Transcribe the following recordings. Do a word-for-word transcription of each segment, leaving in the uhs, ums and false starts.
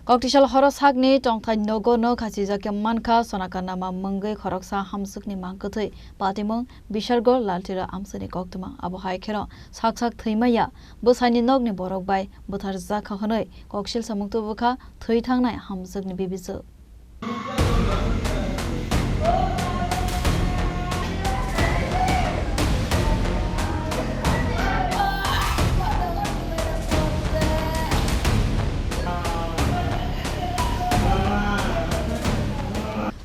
Koktisal horo sakni tongthai nogo no khachijak ya mankha Sonaka Nama mungwi khoroksa hamswkni mang kwthwi patimung Bishalgor Laltila amsani koktwma. Abo hai kheno sak sak thwimaya bwsaini nokni borok bai bwtharjakha hwnwi koksil samung tubukha thwi thangnai hamswkni bibijwk.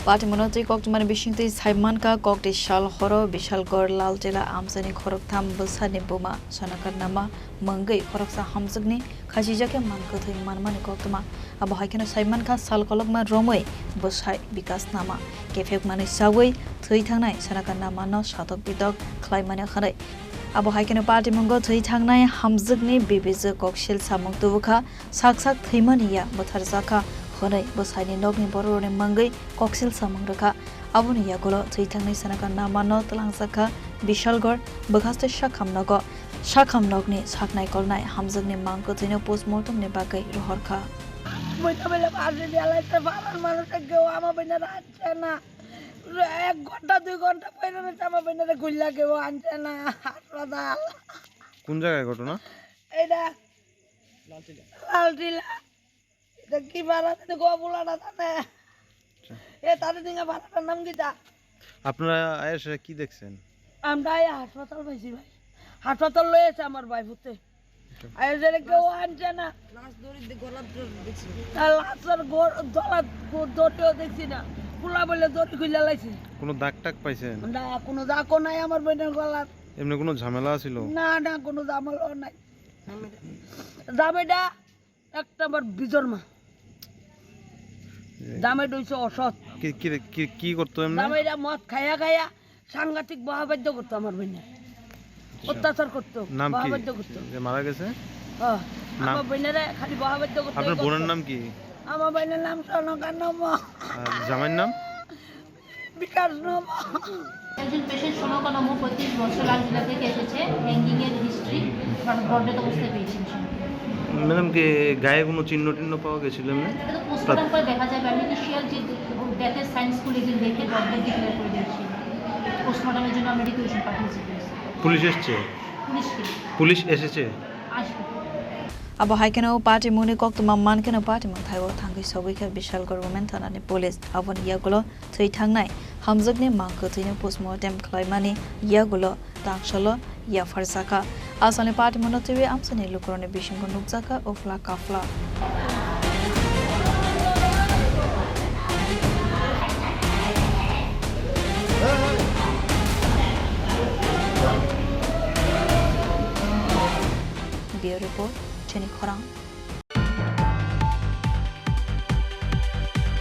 Patimungno twi koktwmani bisingtwi saimankha, koktisal horo Bishalgor Laltila amchaini khoroktham bwsani buma Sonaka Nama mungwi khoroksa hamswkni khachijak ya mang kwthwi manmani koktwma. Abo hai kheno saimankha, sal kolokma romwi bwsai Bikas Nama kephek manwi chaui thwi thangnai Sonaka Namano satok bitok khlaimani hwnwi. Abo hai kheno patimungo thwi thangnai hamjwkni bibijwk koksil samung tubukha, sak sak thwimani ya bwtharjakha hwnwi bwsaini nokni bororokni mungwi koksil samung rwkha. Aboni yagulo thwi thangnai Sonaka Namano twlangjakha Bishalgor bwkhaste sakham nogo. Sakham nokni saknai kolnai hamjwkni mang kwthwino postmortemni bagwi rohorkha. Buino bile parsi bialai se paran manus ekgeo ama buino ranchena. Ek ghonta dui ghonta poila ama buino gulla keo anchena haspatal. কোন জায়গায় ঘটনা? Eta Laltila. Eta ki bara tani go bula na tane. আচ্ছা। এ তারে দিঙা ভাড়াটার নাম কিতা? আপনারা এসে কি দেখছেন? আমরা এই হাসপাতাল পাইছি ভাই, হাসপাতাল লই আছে আমার ভাই পুতে। আচ্ছা। আর এদের কেউ আনছে না। লাশ দড়ি দি-, গলার দড়ি দেখছি। আর লাশের গো-, গলার গো-, দড়িও দেখছি না, খোলা বলে দড়ি খুলে লাইছে। কোনো দাগ টাগ পাইছেন? না, কোনো দাগও নাই আমার বোনের গলার। এমনি কোনো ঝামেলা ছিল? না, না, কোনো ঝামেলাও নাই। জামাইটা একটা আবার বিজর মা। জামাইটা হইছে অসৎ। কি, কি, কি, কি করতো এমনি? জামাইটা মদ খাইয়া খাইয়া সাংঘাতিক বহাবাদ্য করতো আমার বোনের। আচ্ছা। অত্যাচার করতো, নাম কি? বহাবাদ্য করতো। যে মারা গেছে? হ্যাঁ, নাম? আমার বোনেরে খালি বহাবাদ্য করতো, আপনার এই বোনের করতো। নাম কি? আমার বোনের নাম সনকা নম। আর জামাইয়ের নাম? বিকাশ নম। একজন পেশেন্ট সনকা নম, পঁয়ত্রিশ বছর, লাল জেলা থেকে এসেছে, হ্যাঙ্গিং এর হিস্ট্রি, কারণ ব্রড ডেথ অবস্থায় পেয়েছি। ম্যাডাম, কি গায়ে কোনো চিহ্ন টিহ্ন পাওয়া গেছিল এমনি? এটা তো পোস্টমর্টম করে দেখা যাবে। আমি ইনিশিয়াল যে ডেথের সাইন্স গুলো, এগুলো দেখে ব্রড ডেথ ডিক্লেয়ার করে দিয়েছি। পোস্টমর্টমের জন্য আমরা রিকোয়েশন পাঠিয়েছি পুলিশে। পুলিশ এসছে? পুলিশকে। পুলিশ এসেছে? আসবে। Abo hai kheno patimungni koktwma man kheno patimung thaio thangwi sogwi kha Bishalgor Women Thana ni police. Aboni yagulo thwi thangnai hamjwkni mang kwthwino postmortem khlaimani yagulo tangsalo yapharjakha. Asalni patimungno twiwi amchaini lukurokni bisingo nukjakha uphla kaphla. Bureau Report, Chini Khorang.